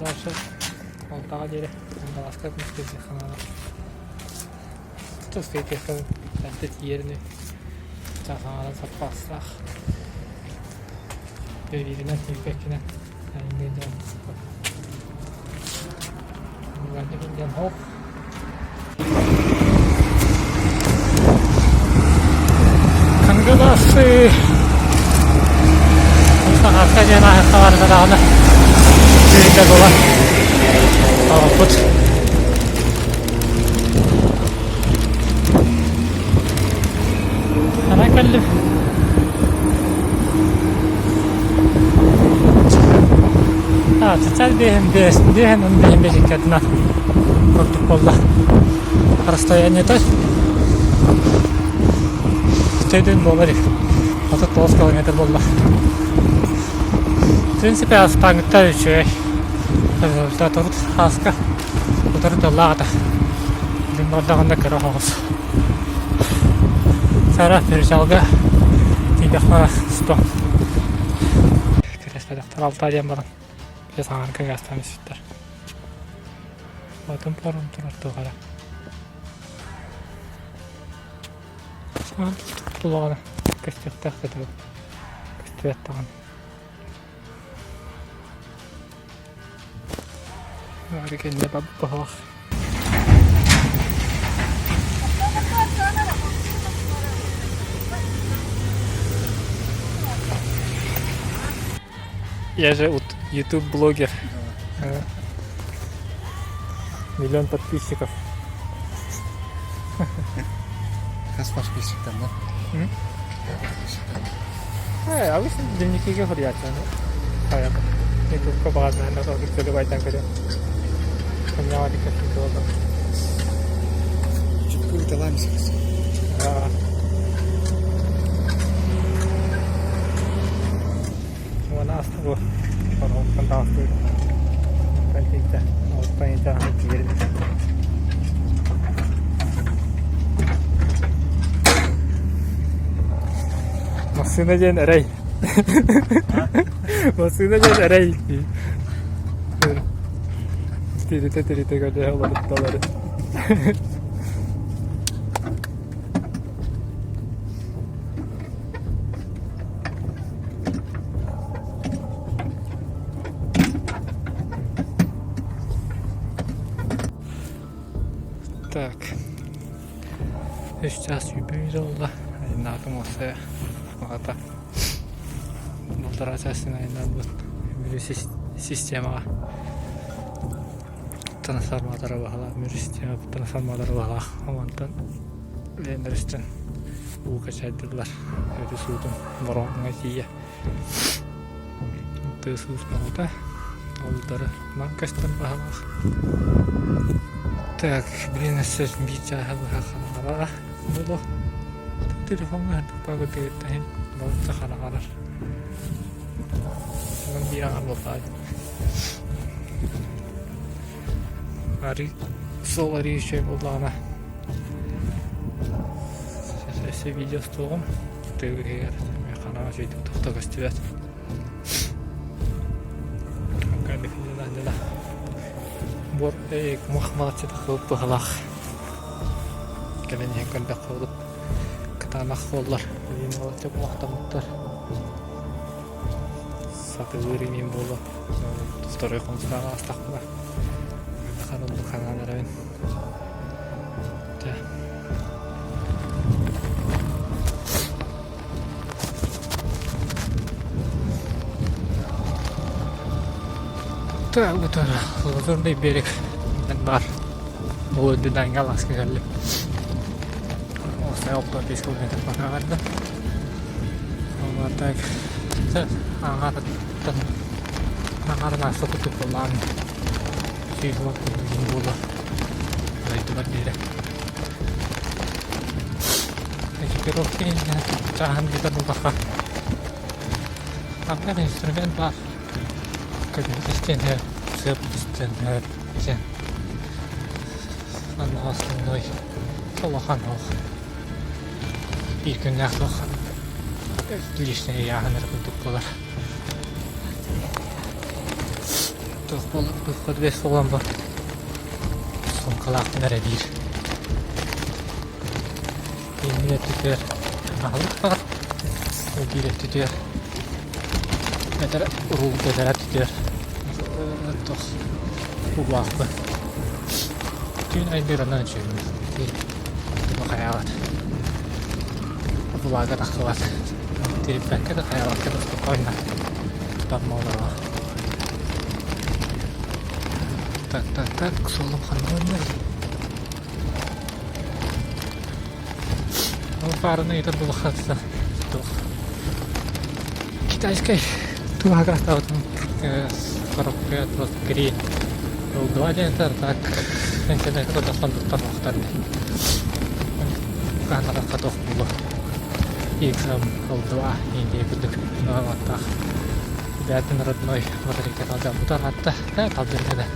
Дальше алтаҕа диэри Кангаласка күнүскэ ханаалар. Тустаитиэххэ эрдэ тиийэрини чаасаҥаран саппаастаах. Бииринэн тиийбэккинэн айанныыр дьон диэн хоох. Кангаласы Саҥарка диэн аһыкка барда даҕаны сүүрдэ буолан оҕоппут. Ханан кэллим? А, чачар биэһин биэс, биэһин он биэһин биэсиккэтинэ курдук буолла. Расстояниета төдүн буолар 39 километр буолла. В принципе, астааҥҥыттан үчүгэй. Результат урут хааска утары тыллаах ата. Дим бардаҕына кыра оҕус. Сара перечалга тиийдэхпэ стоп. Кэтэспэтэхтэр алта диэн баран биэс аҥаарга гаастаан испиттэр. Атын паром турар туох эрэ. Тулаҕына көстүөхтээх да көстүбэт даҕаны. Бары кэннэ баббаһах. Я же вот YouTube-блогер. Миллион подписчиков. Хас подписчиктан да? Э, обычно дневникиге суруйааччыны. Хайа, ютубка баҕарнаан ордук төлө байтан көрө. Ханньаҕа диккэттин туолла. Чукку талаамсыкс. Уона ааста бу. Оттон таҕыстыбыт. Оттон тиийдэ. Оттон итэҕэһин тиийэрбит. Массыына диэн эрэй. Массыына диэн эрэй. Тиритэ-тиритэ көрдөһө олорутталары. Так, үс чаас сүүрбэ буолла. Айаннаатым уопсайа аҕата балтараа чаас айаннаабыт Мүрү системаҕа трансформатора баһылаах Мүрү система трансформатора баһылаах онтон Ленэристэн уу качайдыллар өрүс уутун бороҕоҥҥо тиийэ тыас уус бөҕөтө олдары нам көстөн баһылаах так блин өссө биир чааһы быһа хараҥарара буолуо телефоҥҥа тыгыттаһын балачча хараҥарар онон биир аҥар буоллаҕа Арыы суол арыы үчүгэй буоллаҕына өссө видео устуоҕум тыа иһигэр хараҥа үчүгэйдик туох да көстүбэт буор кумах балачча тахсыбыт быһалаах кэлэн иһэн көрдөххө урут кытаанах суоллар билигин балачча кумахтаммыттар сатыылыыр имиин буолуо второй хонустаах аастахпына оннук санаан эрэбин Так, вот Лазурный берег баар. Ол үрдүнэн алааска кэллим. Остай 65 километр пока барда. Вот так. Аҥаарыттан аҥаарын ааста курдук буоллаҕым. Сүүс курдук буолла. Дойдубар диэри. Экипировка чааһын бүтэр буоллахха. Аҕыйах инструмент баар. Көтүпүт истиэнэ, сыап истиэнэ, дьэ. Манна основной улахан ох. Биир күннээх туох лишний ыйааһын эрэ курдук буолар. Туох буолла туохха түбэс буолан бу суумкалаахпын эрэ диир. Иннин өттүтүгэр аһылык баар, биир өттүтүгэр бэтэрэ уруул бэтэрэ өттүтүгэр туох уулаахпын. Түүн айдыыранан үчүгэйбин. Туга хайаабат. Влага тахсыбат. Тириппэккэ да хайаабакка да спокойно тутан олорор. Так, так, так, суолум ханна барда? Ол паараны ыйытар булаххатса туох китайскай туһагаатаабытым коробка просто гри Л2 диэн так интернетке көрдөххө туттар охтор хаанарахха туох буолуо XM L2 индия курдук ааттаах бээтин родной батарейка талдьаммыта аатта талдьаммыта да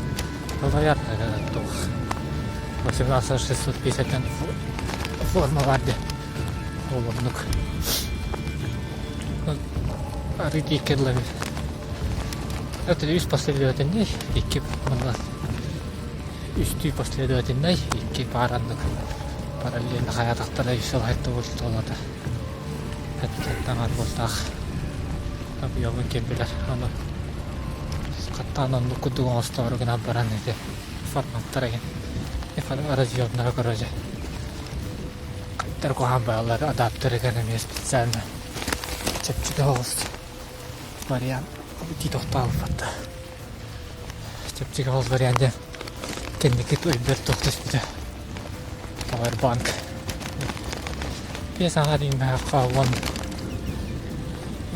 Говорят, туох 18650 форма баар диэн ол оннук арыы тииккэ дылы это үс последовательный икки манна үстүү последовательный икки паараннык параллельно хайаатахтара үс сыл хайта буолта таҥар буолтаах объемун ким билэр ону хаттаан оннук курдук оҥостоору гынан баран ити форматтар эҥин разъемнара короче хайдар куһаҕан бааллар адаптерыгар эмиэ специально чэпчэки соҕус вариант итии тохтообуппат да чэпчэки соҕус вариант диэн кэнники өйбөр туох түспүтэ Powerbank Биэс аҥаар иҥнэххэ уон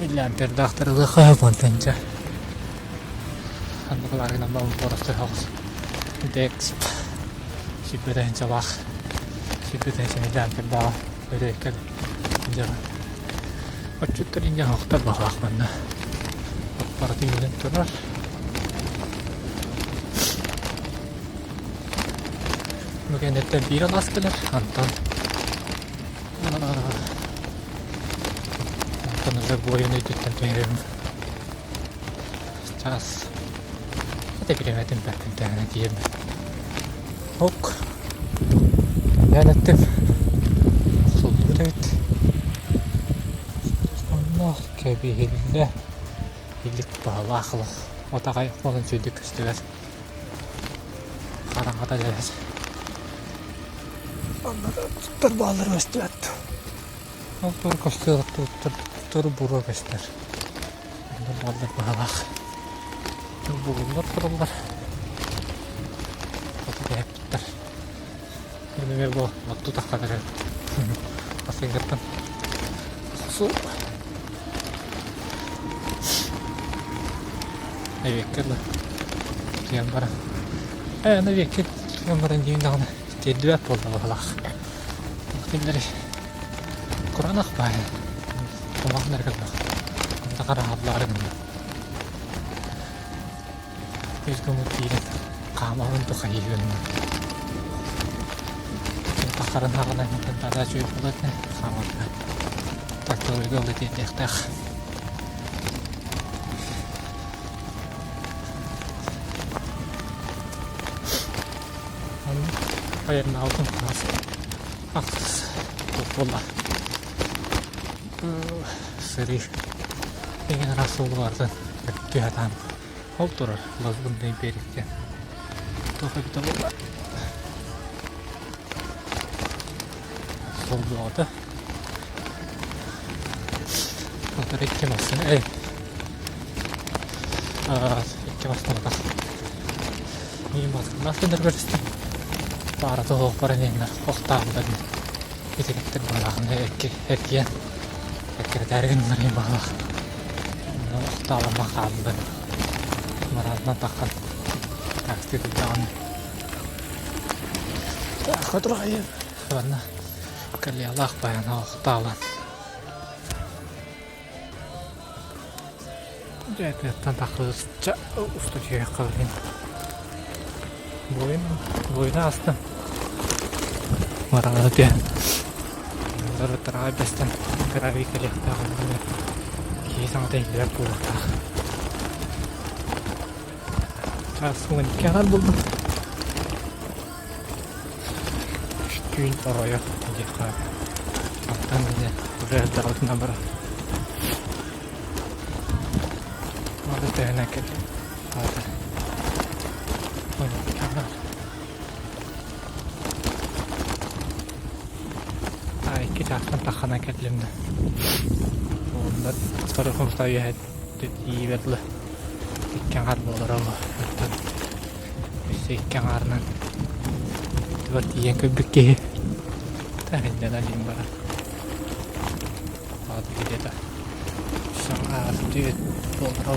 миллиампердаахтар ылыахха уонтан дьэ ханнык гынан боростой соҕус Дексп 100 тыһыынчалаах 100 тыһыынча миллиампердааҕа өрүөккэ дьэ отчуттар инньэ оһохтор баҕалаах манна аппарат үүнэн турар Бу кэнниттэн биир алаас кэлэр, онтон онтон уже буойун өйдүттэн түһэрим. Чаас это бириэмэтин бэртин тэҥинэ тиийэм. Ок. Эн эттим. Охсуллубут эбит. Онно кэбиһиллэ илик баһылаах олох. Отаҕай буолан сүйдүк көстүбэт. Хараҥата дьэбэс. Онно да туттар бааллар көстүбэт. Ол тур көстүө туттар тур буруо көстөр. Онно бааллар быһалаах. Бугуллар тураллар. Оту кэһэппиттэр. Эмиэ бу отту таххан эрэр. Асыҥгаттан су Эбиэккэ дылы утуйан баран ээ аны эбиэккэ утуйан баран диибин даҕаны тиэрдибэт буолла быһыылаах. Кинилэри кураанах баайа кумаҕын эрэ көрбөх. Онто хараһаллаары гынна. Үс гыммыт киирэн хаамабын тухайыгын. Таххарын хаҕына тада үчүгэй буолуо этэ хаамарга. Тракторга ыла тиэрдиэхтээх. Айаннаабытым хаас ахсыс буолла. Сырыы эҥин араас суолу барытын түһэ Ол турар Лазурный берег диэн. Туох эбитэ буолла? Солбуота. Отор икки массыына эй. Икки массыына Мин массыына көрүстүм. Паарата суох баран иһэннэр охтаабыта дии. Итигэттэр баҕалаахын эргийэн эккирэтээри гыннар иһин баҕалаах. Охтооломо хааллын. Мараатынан таххан такси тылдаҕын. Хотурҕайым. Манна колеялаах баяна охтоолон. Дьэ, тыаттан тахсыбычча уста түһүөххэ билин. Буойун, буойуна астым. Мараана түһэн. Тараҕай бэстэн гравий кэлиэхтээх онно киһи саҥата иһиллибэт буолуохтаах. Чаас 12 аҥар булдум. Түүн оройо диэххэ Алтан дьэ уже эрдэҕитинэ барар. Аны төһөнөн кэллим. Аата 12 аҥар. 2 чаастан тахханан кэллим да. Уонна второй үөһэ тиийбэт дылы икки аҥаар буолара оттон өссө икки аҥаарынан тугар тиийэн көрбүт киһи тэһиннэнэ диэн баран аата где-то саҥа түөрт буолара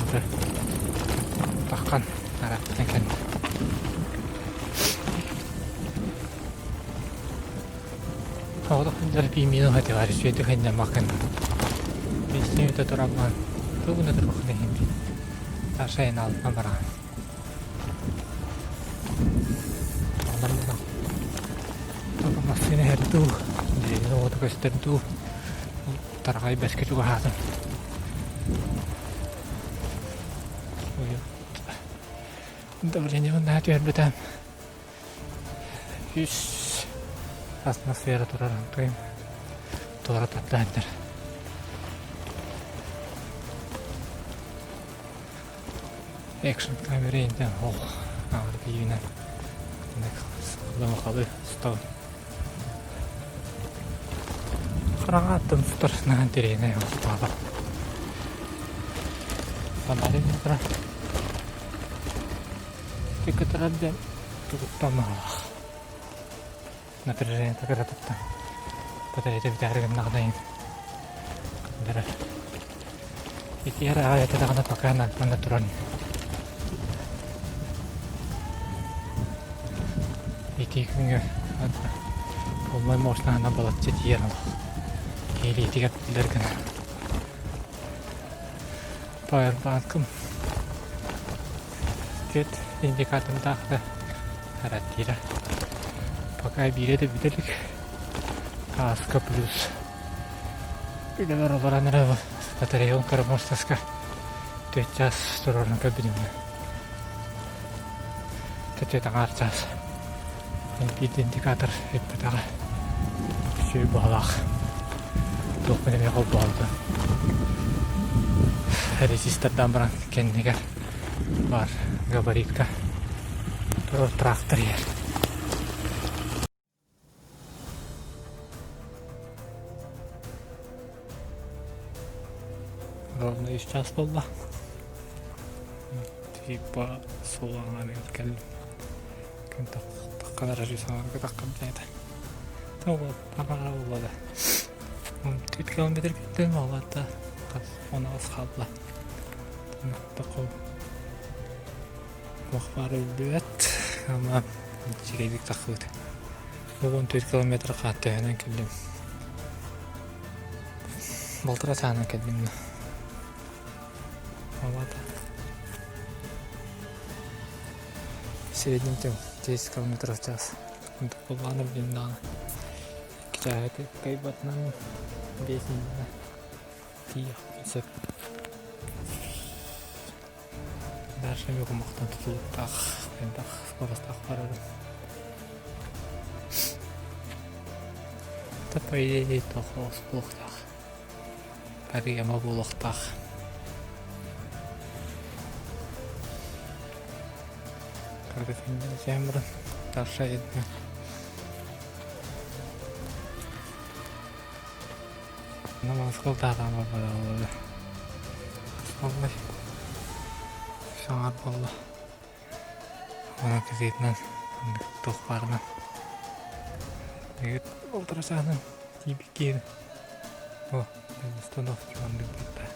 уже таххан арааттан кэннэ Соҕотох сылдьар пиимиин уһатыгар үчүгэйдик сынньаммаккын. Биэстэн тураммын тугу да турбаккын иһин Саша айанаалытынан бараҕын. Онон массыына иһэр дуу, дьиэни уота көстөр дуу, тараҕай бэркэ чугаһаатым. Давлениебын наһаа түһэрбитим. Үс атмосфера турар онтуйум туора таттааннар. Экшн камера интен ол аҕар тиийинэн халы стол хараҥа аттын сутар наһан тириэнэ устаабат фонарик турар Кытарар диэн тугуттан баҕалаах. Напряжение кыратыттан батареята бүтээри гыннаҕына иһин көрдөрөр. Итиэр аҕай этэ даҕаны пока манна туран итии күҥҥэ полнай мощнаһына балачча тиийэр ол киһилиитигэр биллэр гына Powerbank-ым Түөрт индикатордаах да характера. Пока биирэ да бүтэ илик. Кааска плюс үлэбэр олорон эрэ батареябын кыраморсаска 4 час туруоран көрбүтүм. Төрт аҥаар чаас. Биир индикатор бүппэтэҕэ. Үчүгэй баҕалаах. Туохпун эмиэ холбообутум. Резистордаан баран кэннигэр баар габаритка турар трактор иһэр. Ровно үс час буолла. Типа суол аҥаарыгар кэллим. Күн таххан эрэр саҥарга таххан диэтэ. Таҥара буолла да. 4 километр кеттим, алата 10 хаалла. Такой туох баара биллибэт. Ама үчүгэйдик тахсыбыт. 14 километр хааттыһынан кэллим. Балтара чаанан кэллим. Алата. В среднем 10 километров в час. Буоллаҕына билин даҕаны икки чааһы кыайбатынан 5 иннинэ тиийиэхпин сөп. Дальше эмиэ кумахтан тутулуктаах элбэх скоростаах барарым. Это по идее туох буолуохтаах. Париема буолуохтаах. Кэмрин Даша Една. Намазкылтаатаан барбаталлар. Оллай. Саҥар буолла. Она кызыытынан туох баарынан. Олтура саанан тиийбиккиэн. О, установки маннык буолла.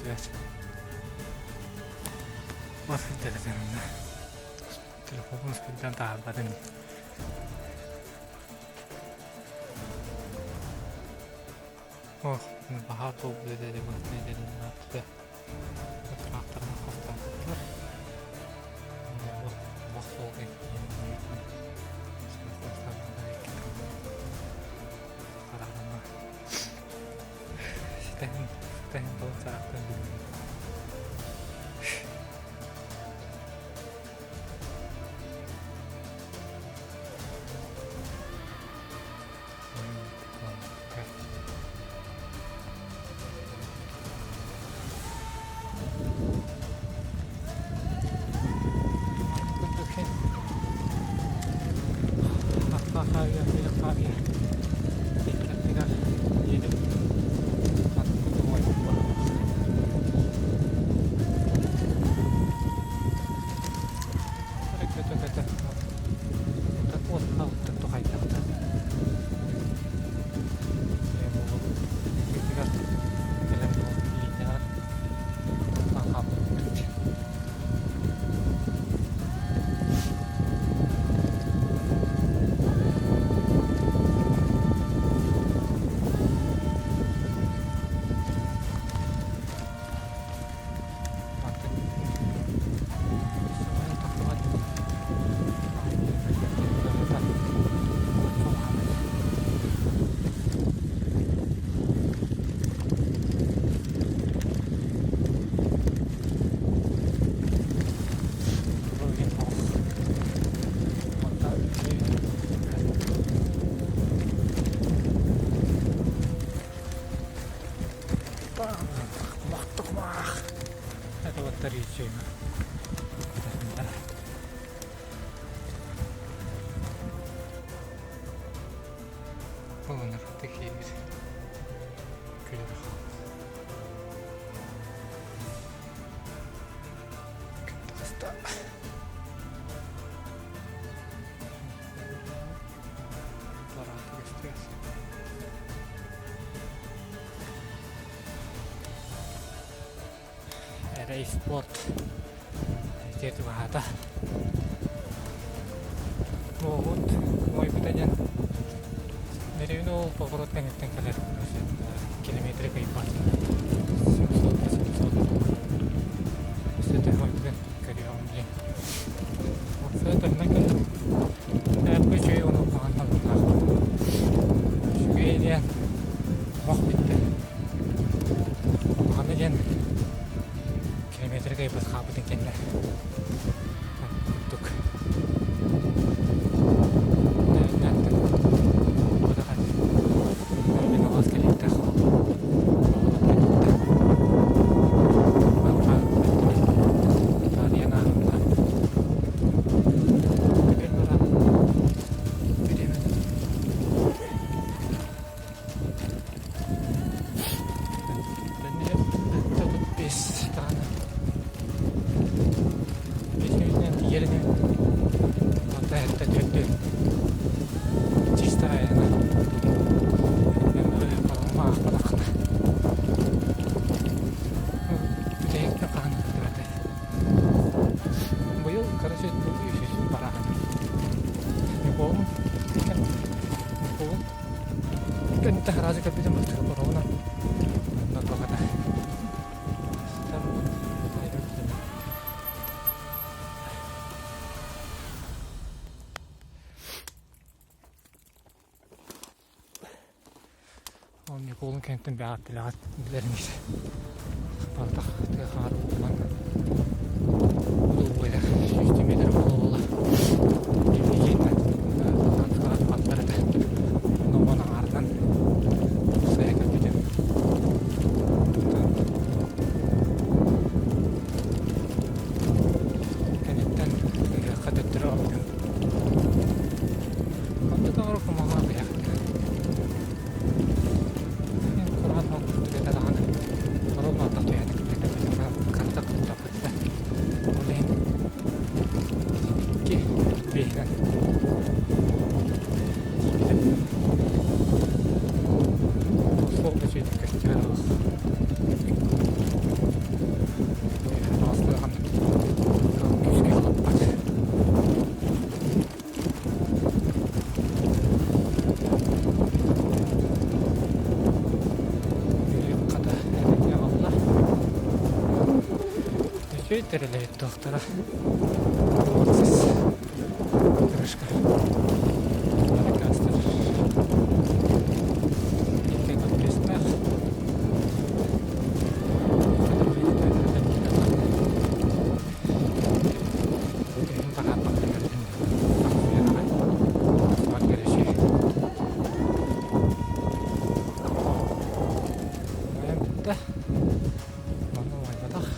Көстүбэт. Бас сылдьар онно. Телефон сылдьан таһаарбатын. Ох, баһаар буолбут этэ бу нэдиэлэни нааттыга. Тракторынан хастаабыттар. Олох суолга Ситэһин, ситэһин буолан саахтан билбит. Эрэй спорт тиэрдибаата. Буолбут мойбута диэн Нерюну ол поворот кэнниттэн кэлэр километры кыйбат. 700 800 Өссө мойбутун көрүөҕүм диэн. Өссө төһөнөн кэллим. Эрбэ үчүгэй ону хаһан талбытаах. Үчүгэй диэн олох бүттэ. Аны диэн километры кыйбат хаалбытын кэннэ курдук Быйыл короче барахан. Ньукуолун Ньукуолун кэнниттэн сразу кэлбитим ровно норбаката. Ол Ньукуолун кэнниттэн бэҕэт тилэҕэт билэрин бардах тыа хаара ууллан удулбуйа сүүстүү метр буола-буола баттар этэ уон аҥаарынан сайа кэлбитим кэнниттэн ыһыахха төттөрү ордум онто тоҕо кумаҕа быһахта кураан курдук этэ даҕаны. Үчүгэй тэрилэбит туохтара. Вот здесь крышка. Баракастер. Икки подписных. Онно уойбатах.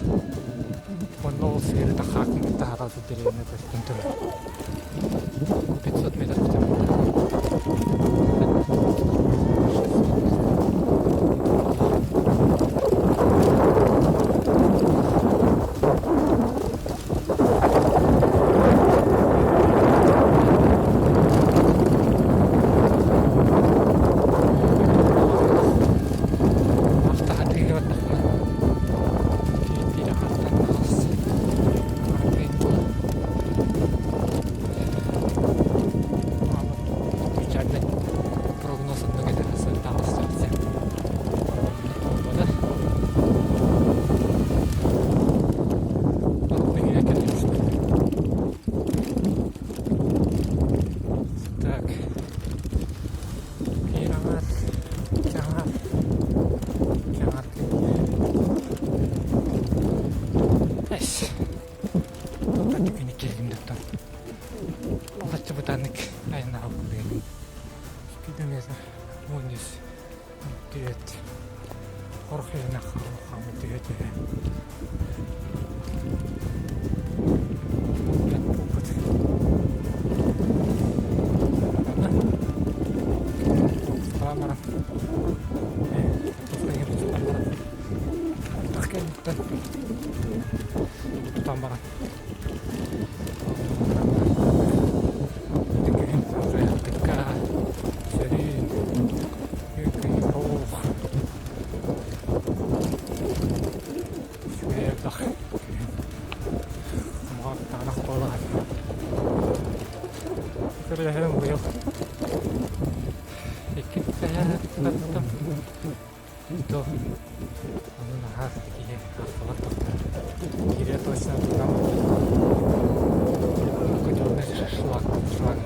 Онно ол сыыры тахаакын кытта хараҕы дэриэбинэ көстөн турар. 500 метр хотя бы. Автоһатыыга бардахпына биир хаттан хаҕыс печальный прогноз оннук этэ сыттаҕас буолбата. Так. Биир аҥаар, икки аҥаар, икки аҥаар Эс. Тута түгэни кэллим да Олоччу бытааннык айаннаабыт Спидометр 13 түөт Хорхуйанах түһэ түһэ Тутан баран күһүн кытка сөрүүн күн Үчүгэй элбэх күһүн таанах буолаҕын. Көрдөһөм быйыл икки баттым то ону наһаа киһи ахтыбат тохтор. Киирэ точно туран котельный шлак шлак